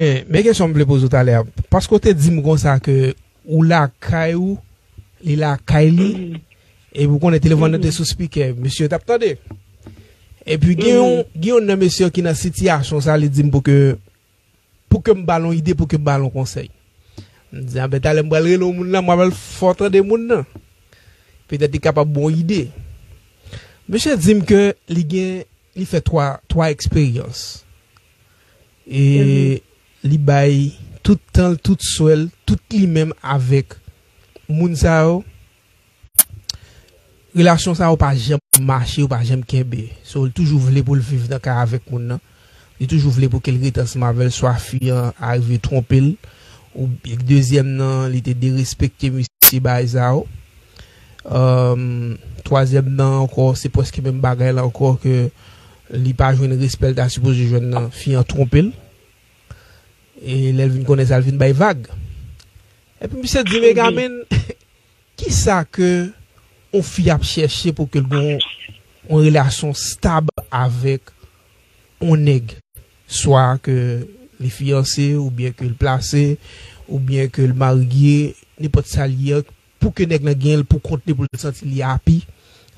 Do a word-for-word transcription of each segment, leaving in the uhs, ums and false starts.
men kesyon m vle poze w talè a. Paske w te di m konsa ke ou lakay ou, li lakay li, epi w konnen telefòn nan te sou spikè, mesye yo t ap tande. Epi gen yon, gen yon nan mesye yo ki nan sitiyasyon sa, li di m pou ke, pou ke m ba l yon ide, pou ke m ba l yon konsèy. M di, anben, talè m pral rele yon moun la, m pral fè w tande moun nan. Petèt li kapab ba w ide. Mesye di m ke li gen, li fè twa, twa eksperyans. E li bay tout tan l, tout swen l, tout li menm avèk moun sa yo. Relasyon sa yo pa janm mache, yo pa janm kenbe. So, li toujou vle pou l viv nan kay avèk moun nan. Li toujou vle pou ke l rete ansanm avè l, swa fi an arive twonpe l, ou dezyèm nan, li te derespekte mesye bagay sa yo. Ahn, twazyèm nan ankò, se prèske menm bagay la ankò, ke li pa jwenn respè l ta sipoze jwenn nan, fi an twonpe l. E lè l vin konnen sa, l vin bay vag. Epi misye di, Megamen, kisa ke yon fi ap chèche pou ke l gen yon, yon relasyon stab avèk yon nèg? Swa ke li fiyanse, oubyen ke l plase, oubyen ke l marye, nenpòt sa l ye, pou ke nèg lan gen l pou kont li, pou l santi li happy.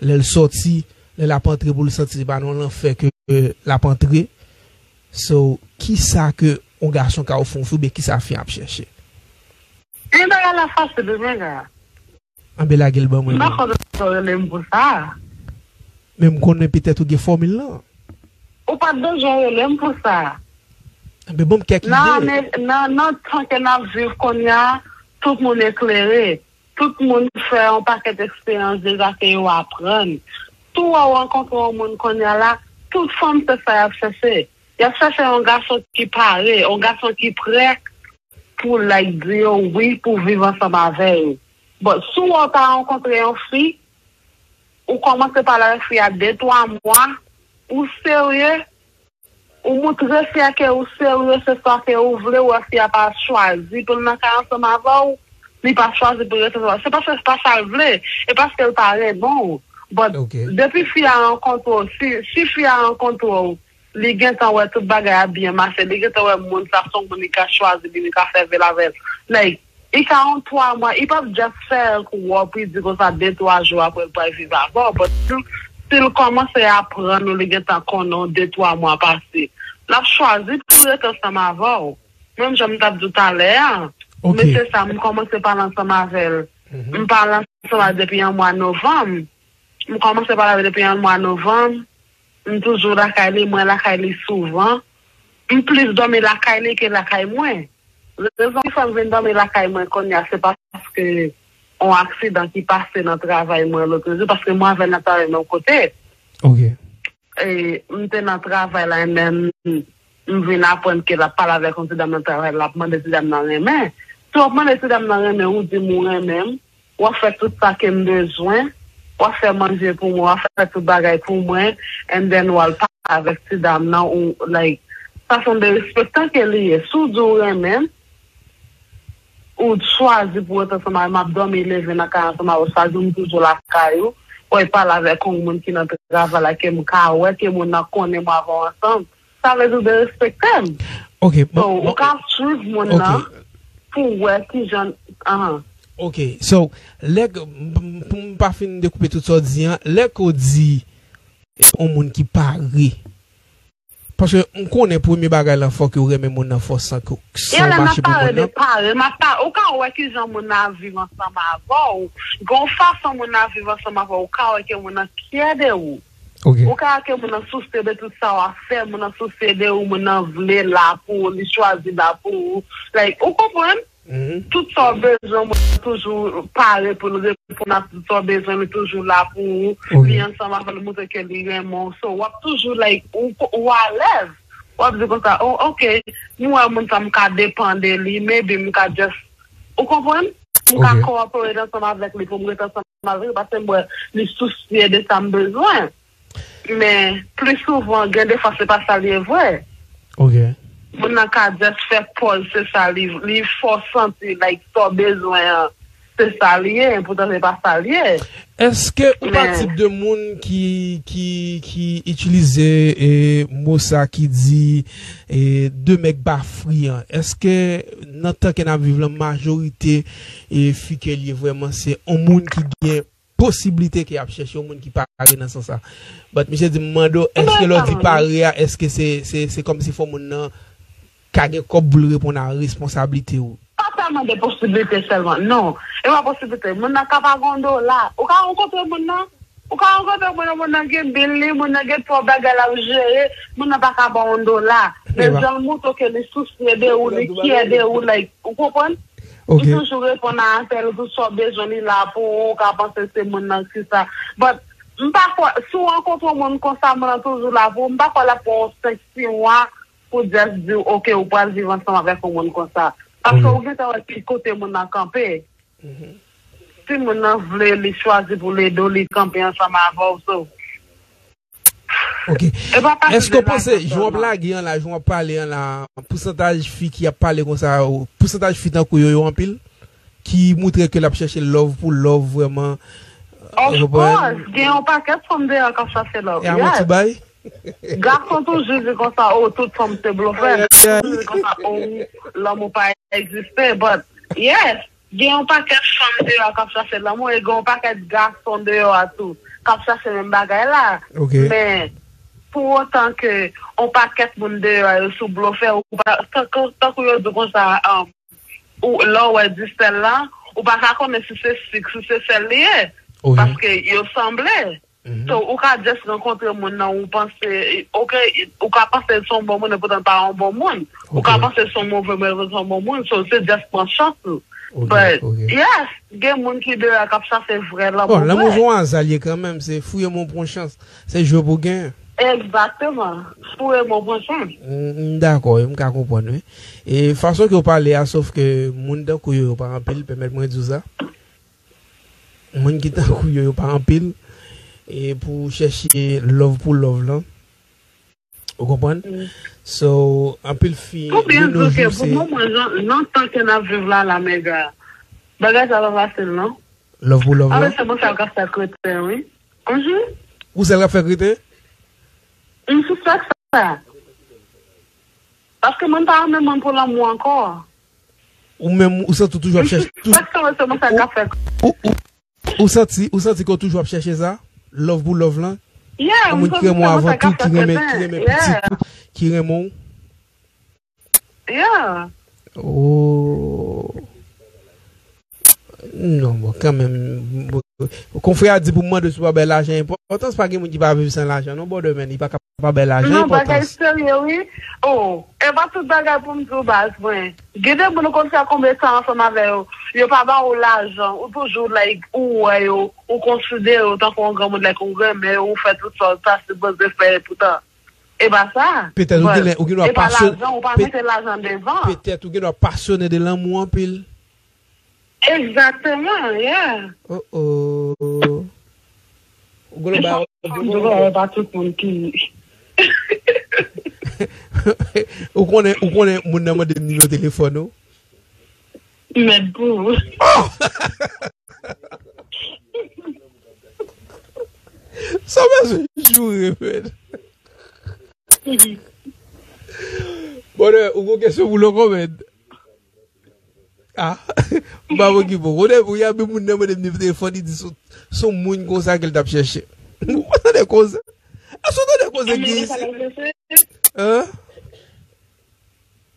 Lè l sòti, lè l ap antre, pou l santi se pa nan lanfè ke, ke l ap antre. So, kisa ke yon gason ka ofri yon fi, oubyen kisa fi ap chèche? Men bagay la fasil wi, men gars. Anben, lage l ban mwen. M pa konn jan w rele m pou sa. Men m konnen petèt ou gen fòmil lan. Ou pa t bezwen rele m pou sa. Anben, ban m kèk ide. Nan, nan, nan tan ke n ap viv kounye a, tout moun eklere. Tout moun fè yon pakèt eksperyans deja ke yo aprann. Tou wè w rankontre yon moun kounye a la, tout fanm se sa y ap chèche. Y ap chèche yon gason ki pare, yon gason ki prè pou, like, di yo wi, pou viv ansanm avè yo. But si w wè w ta rankontre yon fi, ou kòmanse pale avèk fi a de twa mwa, ou serye, ou moutre fi a ke ou serye, se sa ke ou vle, ou wè fi a pa chwazi pou l nan kay ansanm avè w, li pa chwazi pou l rete ansanm avè w. Se paske se pa sa l vle, e paske l pa renmen w. But depi fi a rankontre w, si, si fi a rankontre w, li gentan wè tout bagay ap byen mache, li gentan wè moun sa se yon moun li ka chwazi, li, li ka fè vi l avè l. Like, li ka yon twa mwa, li p ap just fè l kou w ap di konsa de twa jou apre l pral viv avè w. But si, si l kòmanse aprann ou, li gentan konnen w de twa mwa pase, l ap chwazi pou l rete ansanm avè w. Menm jan m t ap di w talè a, mesye sa, m kòmanse pale ansanm avè l. M pale ansanm avè l depi an mwa novanm. M kòmanse pale avè l depi an mwa novanm. M toujou lakay li, mwen lakay li souvan. M plis dòmi lakay li ke lakay mwen. Rezon ki fè m vin dòmi lakay mwen kounye a, se paske yon aksidan ki pase nan travay mwen lòt jou, paske mwen avè l n ap travay menm kote. E, m te nan travay la, and then m vin aprann ke l ap pale avèk yon ti dam nan travay la, l ap mande ti dam nan renmen. Si w ap mande ti dam nan renmen, ou di m ou renmen m, w ap fè tout sa ke m bezwen, w ap fè manje pou mwen, w ap fè tout bagay pou mwen, and then w al pale avèk ti dam nan, ou, like, sa se yon derespektan ke li ye. Si w di w renmen m, ou chwazi pou w rete ansanm avè m, m ap dòmi leve nan kay ansanm avè w, chak jou m toujou lakay ou, w al pale avèk yon moun ki nan travay la, ke m ka wè ke moun nan konnen m avè w ansanm, sa vle di w derespekte m. Ok, so, ou ka swiv moun nan pou w wè kijan, ahan. Ok, so, lè, m, m, pou m pa fin dekoupe tout sa w di an, lè ke w di yon moun ki pare, paske m konnen premye bagay lan, fòk ou renmen moun nan fò san ke, san w mache pou moun nan. Pare, m ap pa, ou ka wè kijan moun nan ap viv ansanm avè w. Gen yon fason moun nan ap viv ansanm avè w, ou ka wè ke moun nan fyè de ou. Ok. Ou ka wè ke moun nan sousye de tout sa w ap fè, moun nan sousye de ou, moun nan vle la pou ou, li chwazi la pou ou. Like, ou konprann? Tout sa w bezwen, moun nan toujou pare pou l reponn a tout sa w bezwen, li toujou la pou ou, li ansanm avè w, li montre ke li renmen w. So, w ap toujou, like, ou, ou alèz. W ap di konsa, oh, ok, m wè moun sa, m ka depann de li, maybe m ka just, ou konprann? M ka cooperating ansanm avèk li pou m rete ansanm avèk li, paske m wè li sousye de sa m bezwen. Men, pli souvan, gen de fwa, se pa sa l ye vre. Ok. Moun nan ka just fè pòz, se sa li, li fè w santi, like, sa w bezwen an. se sa l ye, poutan se pa sa l ye. Èske ou pa tip de moun ki, ki, ki itilize e, mo sa ki di e, de mèg pa fri an? Èske nan tan ke n ap viv lan, majorite e, fi ke l ye vrèman, se yon moun ki gen posiblite ke y ap chèche yon moun ki pare nan sans sa? But misye di m mande w, èske lè w di pare a, èske se, se, se kòmsi fò moun nan ka gen kòb pou l reponn a responsablite w? Pa tèlman de posiblite sèlman, non. E pa posiblite. Moun nan ka pa gen yon dola. Ou ka rankontre moun nan, ou ka rankontre moun nan, moun nan gen bil li, moun nan gen twòp bagay l ap jere, moun nan pa ka ba w yon dola. Men jan l montre ke li sousye de ou, li kyè de ou, like, ou konprann? Li toujou reponn a apèl ou, tout sa w bezwen li la pou ou, ou ka panse se moun nan ki sa. But, m pa kwè, si w rankontre yon moun konsa, moun nan toujou la pou ou, m pa kwè l ap pran yon senk, sis mwa pou just di w, ok, ou pral viv ansanm avèk yon moun konsa. Paske ou gentan wè ki kote moun nan kanpe. Si moun nan vle, li chwazi pou l ede w, li kanpe ansanm avè w, so. Ok. Èske w panse, jan w ap lage an la, jan w ap pale an la, pousantaj fi ki ap pale konsa, pousantaj fi tankou yo, yo anpil, ki montre ke l ap chèche love pou love vrèman? Of course, gen yon pakèt fanm deyò k ap chache love. E a manti bay? Gason toujou di konsa, oh, tout fanm se blofè. Toujou di konsa, oh, lanmou pa egziste. But, yes, gen yon pakèt fanm deyò k ap chache lanmou, e gen yon pakèt gason deyò a tou k ap chache menm bagay la. Men, pou otan ke yon pakèt moun deyò a yo sou blofè, ou pa, tankou, tankou yo di konsa, um, ou, lè w wè di sèl la, ou pa ka konnen si se sik, si se sèl li ye. Paske yo sanble. So, ou ka just rankontre moun nan, ou panse, ok, ou ka panse l se yon bon moun, epoutan l pa yon bon moun. Ou ka panse l se yon move moun, epoutan l se yon bon moun. So, se just pran chans ou. But, yes, gen moun ki deyò k ap chache vrè lanmou. Bon, lanmou se yon aza l ye kanmenm, se fouye men w pran chans. Se jwe pou genyen. Egzakteman. Fouye men w pran chans. M dakò, m ka konprann, wi. E fason ke w pale a, sòf ke moun tankou yo, yo pa anpil, pèmèt mwen di w sa. Moun ki tankou yo, yo pa anpil. E pou chèche love pou love lan. Ou konprann? So, anpil fi, de nos jours, se. Pou moman, jan, nan tan ke n ap viv la, la, mega. Bagay sa pa fasil, non? Love pou love lan? Anben, se mwen sa k ap fè kreten, wi. Mhm. Ou sèl k ap fè kreten? M sispèk sa. Paske mwen pa renmen moun pou lanmou ankò. Ou menm, ou santi w toujou ap chèche. M sispèk sa, se mwen sa k ap fè. Ou, ou, ou santi, ou santi ke w toujou ap chèche sa? Love pou love lan? Yeah, yon moun ki renmen w avan tou, ki renmen, ki renmen pitit ou, ki renmen w. Yeah. Oh. Non, bon, kanmenm, bon, konfrè a di pou m mande w si w pa bay lajan enpòtans, pa gen moun ki pa viv san lajan, non, brother, man, li pa ka pa bay lajan enpòtans. Non, bagay serye, wi. Oh, e pa tout bagay pou m di w, baz, mwen. Gen de moun ou konn fè konbyen tan ansanm avè yo, yo pa ba w lajan, ou toujou, like, ou wè yo, ou konsidere yo tankou yon granmoun, like, ou renmen yo, ou fè tout sa w ta sipoze fè, epoutan, e pa sa. Petèt ou gen, ou gen dwa pasyon-, e pa lajan, ou pa mete lajan devan. Petèt ou gen dwa pasyone de lanmou anpil. Egzakteman, yeah. Oh, oh. Ou konnen ba, e pa tout moun ki. Ou konnen, ou konnen moun nan mande m nimewo telefòn ou? Mèd pou ou. Oh! Sa bezwen joure, mèd. Brother, ou gon kesyon pou Loko, mèd? Ah, m pa okipe w. Ou konnen, pou y ap moun nan mande m nimewo telefòn, li di se, se yon moun konsa ke l t ap chèche. Ou pa tande koze? Èske w tande koze ki isi? Hein?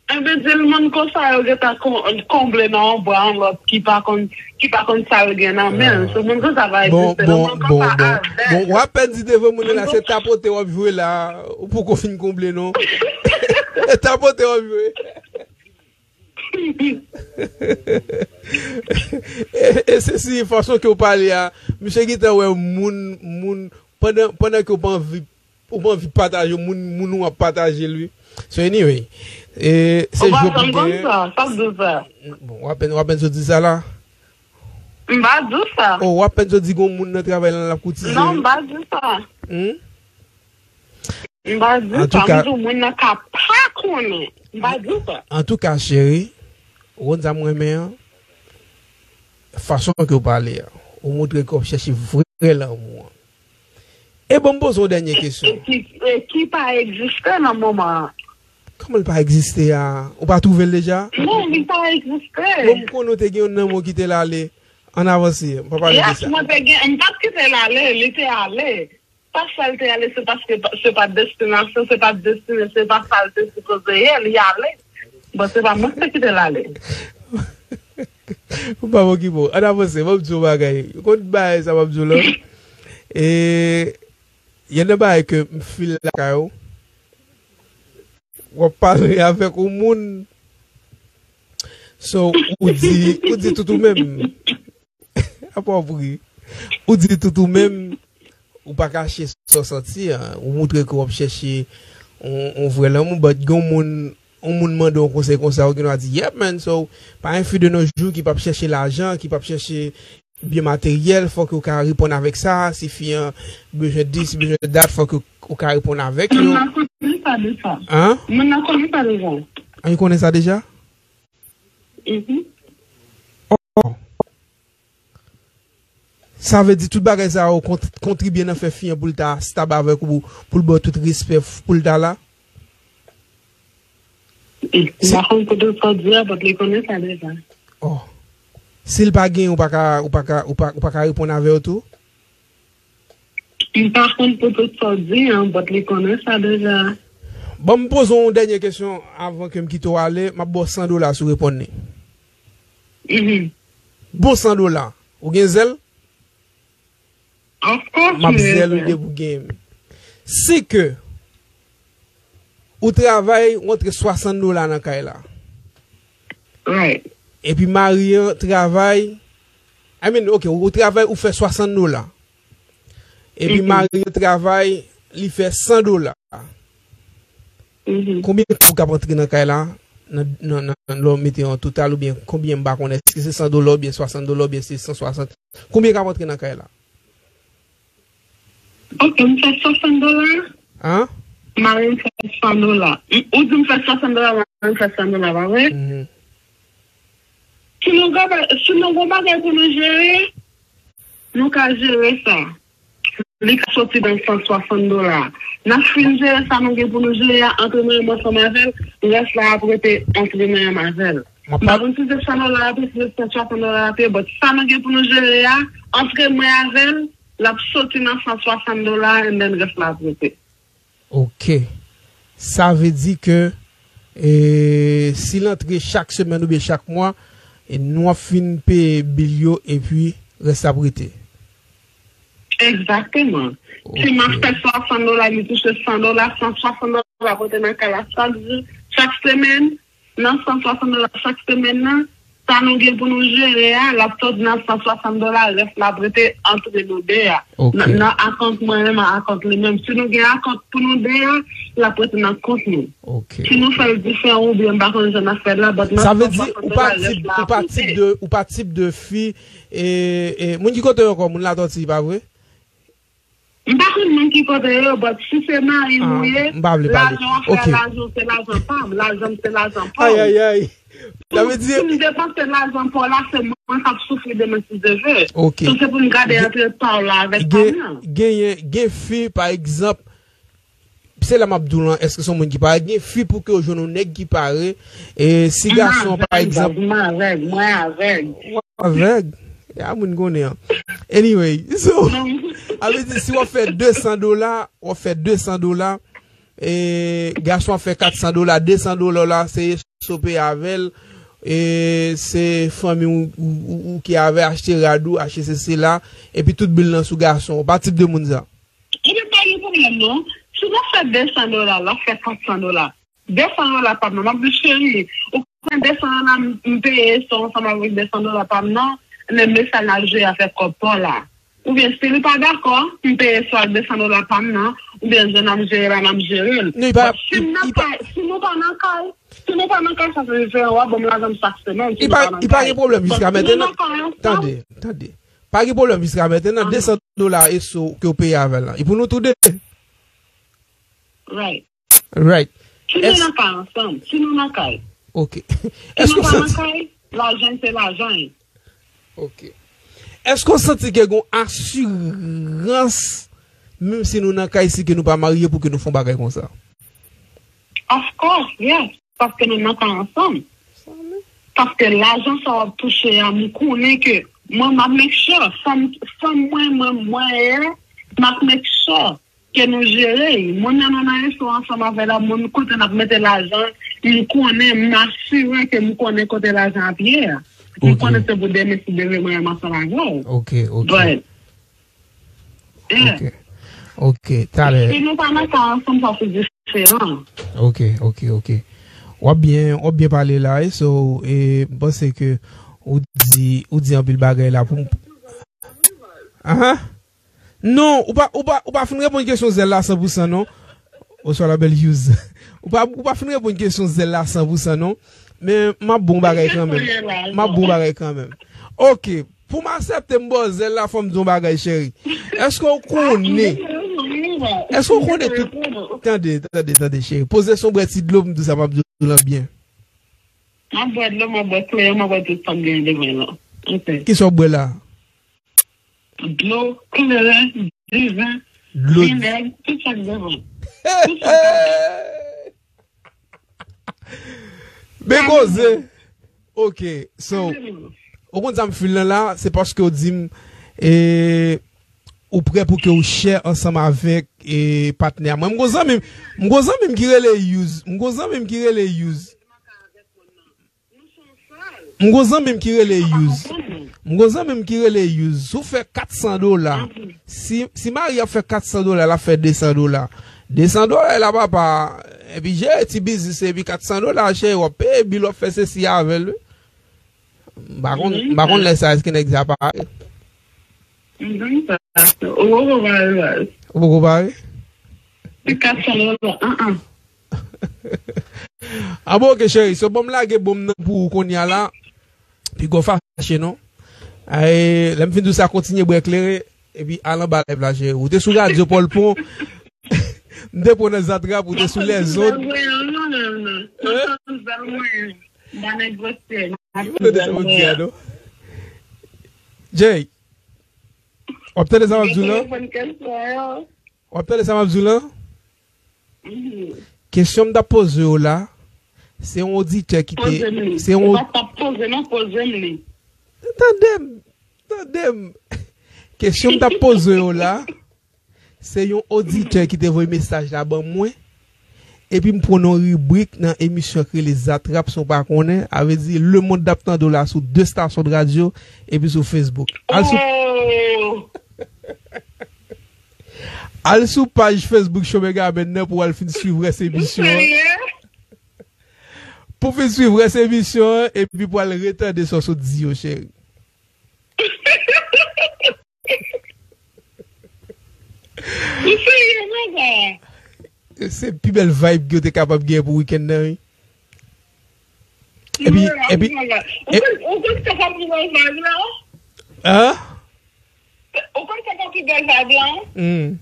Enben, di l moun konsa yo gentan kon-, konble nan yon bra yon lòt ki pa konn, ki pa konn sa yo gen nan men l. Se moun konsa pa egziste, non, moun konsa avè. Bon, w ap pèdi devan moun nan la, se tapote w ap jwe la, ou poko fin konble, non. E tapote w ap jwe. E, e se si fason ke w pale a, misye gentan wè moun, moun, pandan, pandan ke w pa anvi, ou pa anvi pataje, moun, moun ou ap pataje l, wi. So anyway, e, se jwe pou genyen. Ou pa janm konn sa, sa k di w sa? Bon, w apèn, w apèn sot di sa la. M pa di w sa. Oh, w apèn sot di gon moun nan travay lan l ap koutize. Non, m pa di w sa. Hmm? M pa di sa, m di w moun nan ka pa konnen. M pa di sa. Antouka, cheri, ou konn sa m renmen an? fason ke w pale a, ou montre ke w ap chèche vrè lanmou an. E bon, m poze w dènye kesyon. E ki, e ki pa egziste nan moman an. Kòman l pa egziste a? Ou pa twouve l deja? Non, li pa egziste. Bon, m konnen w te gen yon nanm ou kite l ale. Ann avanse, m pa pale de sa. Yes, mwen te gen, m pa t kite l ale, li te ale. Pa sa l te ale, se paske pa- se pa destinasyon, se pa destine, se pa sa l te sipoze ye, li ale. Bon, se pa mwen ki te kite l ale. Ou pa okipe w. Ann avanse, ban m di w yon bagay. Ou konn bagay sa m ap di w la? E, y a nan bagay ke m feel lakay ou. W ap pale avèk yon moun. So, ou di, ou di tout ou menm. Apa w ap ri? Ou di tout ou menm, ou pa kache sa w santi an. Ou montre ke w ap chèche yon, yon vrè lanmou, but gen yon moun, yon moun mande w yon konsèy konsa, ou gen dwa di, "Yep, man." So, pa gen fi de nos jours ki p ap chèche lajan, ki p ap chèche byen materyèl, fòk yo ka reponn avèk sa. Si fi an bezwen dis, si bezwen dat, fòk yo, ou ka reponn avèk yo. Moun nan konnen sa deja. An? Moun nan konnen sa deja. An, yo konnen sa deja? Mhm. Oh. Sa vle di tout bagay sa yo kont- kontribye nan fè fi an pou l ta stab avèk ou, pou l ba w tout respè, pou l ta la? M pa konn pou tout sa w di a, but li konnen sa deja. Oh. Si l pa gen, ou pa ka, ou pa ka, ou pa, ou pa ka reponn avè yo tou? M pa konn pou tout sa w di an, but li konnen sa deja. Bon, m poze w yon dènye kesyon avan ke m kite w ale. M ap ba w san dola si w reponn li. Mhm. Bon, san dola. Ou gen zèl? Of course, m ap zèl ou depi w gen. Si ke ou travay, ou antre swasann dola nan kay la. Right. Epi mari an travay, I mean, ok, ou travay, ou fè swasann dola. Epi mari an travay, li fè san dola. Mhm. Konbyen kòb k ap antre nan kay la? Nan, nan, nan, lè w mete an total oubyen konbyen, m pa konnen, èske se san dola oubyen swasann dola oubyen se san swasant? Konbyen k ap antre nan kay la? Ok, m fè swasann dola. An? Mari m fè san dola. M- Ou di m fè swasann dola, mari m fè san dola, pa vre? Mhm. Si nou gen ba- si nou gen bagay pou nou jere, nou ka jere sa. Li ka soti nan san swasann dola. N ap fin jere sa nou gen pou nou jere a, antre mwen menm ansanm avè l, rès la ap rete antre mwen menm avè l. M ap M pa konn si se san dola a te, si se san swasann dola a te, but sa nou gen pou nou jere a, antre mwen avè l, l ap soti nan san swasann dola, and then rès la ap rete. Ok. Sa vle di ke, e, si l antre chak semèn oubyen chak mwa, e, nou ap fin peye bil yo epi rès la ap rete. Egzakteman. Si m ap Ok. Fè swasann dola, li touche san dola, san swasann dola ap rete nan kay la chak jou, chak semèn, nan san swasann dola chak semèn nan, sa nou gen pou nou jere a, l ap sot nan san swasann dola, rès la ap rete antre nou de a. Ok. Nan, nan akont mwen menm ak akont li menm. Si nou gen akont pou nou de a, l ap rete nan kont nou. Ok. Si nou fè l diferan oubyen m pa konn jan n ap fè l la, but nan Sa vle san di swasann ou pa dola, rès tip, la ou ap pa tip rete. De, ou pa tip de fi, e, e, moun ki kote yo ankò, moun Latòti, pa vre? M pa konn moun ki kote yo, but si se mari m ou ye, m pa vle pale. Lajan w ap fè, ok, lajan w se lajan pa m, lajan m se lajan pa w. Ay, ay, ay. Sa vle di pou m depanse lajan pa w la, se mwen k ap soufri demen si Dye vle. Ok. So, se pou m gade antre pa w la avèk pa m nan. Gen, gen, gen fi, pa egzanp, se la m ap di w lan, èske se yon moun ki pare? Gen fi pou ke w jwenn yon nèg ki pare, e si gason, pa egzanp, m avèg, mwen avèg. Ou avèg? Ya, moun konnen an. Anyway, so, a vle di, si w ap fè de san dola, w ap fè de san dola, e gason ap fè kat san dola, de san dola w la, se sope avè l, e se fanmi w, ou, ou, ou ki avè, achte rad ou, achte sesi la, epi tout bil lan sou gason. Ou pa tip de moun sa. Ebyen, pa gen pwoblèm non. Si w ap fè de san dola, l ap fè kat san dola. De san dola pa m nan. M ap di, cheri, ou konn de san dola m, m peye sa ansanm avèk de san dola pa m nan, men mesaj n ap jere avèk kòb pa w la. Oubyen, si li pa dakò, m peye sa ak de san dola pa m nan, oubyen jan n ap jere la, n ap jere l. Non, li pa, si m nan kay, si nou pa nan kay, si nou pa nan kay, sa se diferan, w ap ban m lajan m chak semèn, si nou pa nan kay. Li pa gen pwoblèm jiska mentenan. Tande, tande. Pa gen pwoblèm jiska mentenan, de san dola e so ke w peye avè l lan. E pou nou tou de. Right. Right. Si nou nan kay ansanm, si nou nan kay. Ok. Si nou pa nan kay, lajan se lajan. Ok. Èske w santi ke gen asirans, menm si nou nan kay, si ke nou pa marye, pou ke nou fè yon bagay konsa? Of course, yes. Paske nou nan kay ansanm. Paske lajan sa w ap touche a, m konnen ke mwen, m ap make sure. San, san mwen, mwen, mwen, m ap make sure ke nou jere l. Moun nan nou nan resto ansanm avè l la, moun kote n ap mete lajan, m konnen, m asire ke m konnen kote lajan ap ye a. M Ok. konnen se pou demen, si demen mwen menm ansanm avè w. Ok, ok. But, yeah. Ok. Ok, talè. Si nou pa nan kay ansanm, sa se diferan. Ok, ok, ok. W ap byen, w ap byen pale la, e so, e, m panse ke ou di, ou di anpil bagay la pou m. Ahan. Non, ou pa, ou pa, ou pa fin reponn kesyon Zèl la san pou san, non. Oswa la belle use. Ou pa, ou pa fin reponn kesyon Zèl la san pou san, non. Men, m ap bon bagay kanmenm. M ap bon bagay kanmenm. Ok, pou m aksepte m ba w Zèl la, fò m di yon bagay, cheri. Èske w konnen? Èske w konnen tout? Tande, tande, tande, cheri. Poze son bwè ti dlo, m di sa m ap di w lan byen. M ap bwè dlo, m ap bwè kleren, m ap bwè tout sa k gen devan lan. Ok. Kisa w bwè la? Dlo, kleren, diven, Dlo. vinèg, tout sa k devan. Tout sa k devan. Men koze. Ok, so, ou konn sa m feel lan la, se paske w di m, e, ou prè pou ke w share ansanm avèk, e, patnè a mwen. M gon zanmi m, m gon zanmi m ki rele Yuz. M gon zanmi m ki rele Yuz. M gon zanmi m ki rele Yuz. M gon zanmi m ki rele Yuz. Si w fè kat san dola, si, si mari ap fè kat san dola, l ap fè de san dola. De san dola la, papa, epi jere ti biznis, epi kat san dola, cheri, w ap peye bil, w ap fè sesi avè l, wi. M pa konn, m pa konn lè sa, èske nèg sa pare? M konn sa. Ou poko pare, baz. Ou poko pare? Se kat san dola, an, an. Ah bon, ok, cheri. So, ban m lage bonm nan pou ou kounye a la. Piga w fache, non? Ay, lè m fin di w sa, kontinye bwè kleren, epi al anba live la, cheri. Ou te sou radyo Pòlpon. M te pran nan Zatrap, ou te sou lèzond. Hein? Ou tande sa m di a, non? Jay, w ap tande sa m ap di w lan? W ap tande sa m ap di w lan? Kesyon m t ap poze w la, se yon oditè ki te, se yon... Ou pa t ap poze non, poze m li. Tande m, tande m. Kesyon m t ap poze w la, se yon oditè ki te voye mesaj la ban mwen. Epi m pran yon ribrik nan emisyon k rele Zatrap, si w pa konnen, a vle di lemonn ap tande w la sou de estasyon de radyo, epi sou Facebook. Al sou, al sou paj Facebook Showmegaman nan pou w al fin swiv rès emisyon an. Pou w fin swiv rès emisyon an, epi pou w al retande sa w sot di yo, cheri. Ou serye, mwen sa? Se pi bèl vibe ke w te kapab gen pou wikenn nan, wi. Epi, epi, ou konn, ou konn sa k ap pi bèl vibe la? Hein? Ou konn sa k ap pi bèl vibe la? Hmm.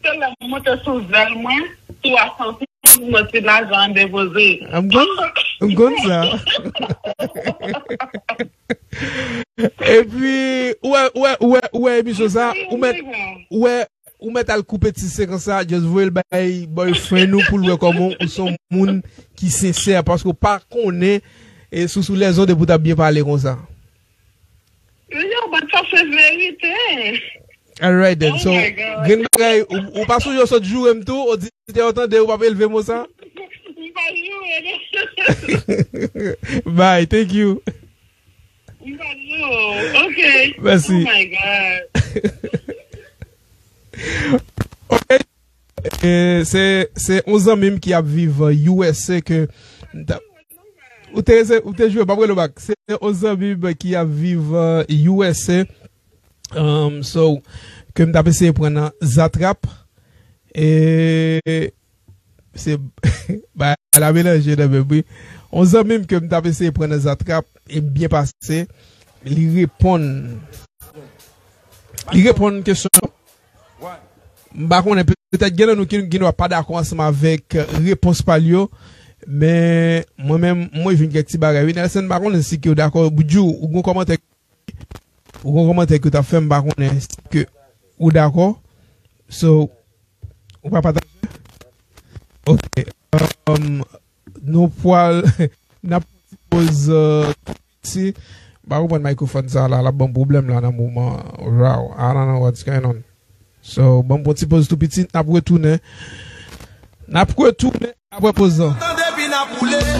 Se lè m monte sou zèl mwen, sou asansè, pou m wè si lajan an depoze. M konn, m konn sa. Epi, ou wè, ou wè, ou wè, ou wè emisyon sa, ou mèt, ou wè, ou mèt al koupe ti sekans sa, just voye l bay boyfriend ou pou l wè kòman ou se yon moun ki sensè, paske w pa konnen, e, sou, sou lèzond epi w t ap byen pale konsa. Yo, but sa se verite. Alright then. So, gen bagay, ou, ou pa sonje w sot joure m tou, oditè yo tande, ou p ap elve mo sa? M pa joure, non. Bye, thank you. M pa joure, ok. Mèsi. Oh my God. Ok. E, se, se yon zanmi m ki ap viv, e, U S A ke m ta, ou te, ou te joure, m ap rele w back. Se yon zanmi m ki ap viv, e, U S A. Um, so, ke m t ap eseye pran nan Zatrap. E, se, bagay la melanje nan menm, wi. Yon zanmi m ke m t ap eseye pran nan Zatrap, e m byen pase. Li reponn. Li reponn kesyon. M pa konnen, petèt gen nan nou ki, ki nou pa dakò ansanm avèk, e, repons pa l yo. Men, mwen menm, mwen jwenn kèk ti bagay. Wi, Nelson, m pa konnen si ke w dakò. Boudjou, ou gon kòmantè? ou gen yon kòmantè ke w t ap fè, m pa konnen si ke ou dakò. So, ou pa pataje? Ok. Um, nou pral, n ap pran ti poz, uh, tou piti. M pa konprann mikrofòn sa la, l ap ban m pwoblèm la nan moman. Raw, I don't know what's going on. So, ban m pran ti poz tou piti, n ap retounen. N ap retounen apre poz lan. Tande pi n ap woule.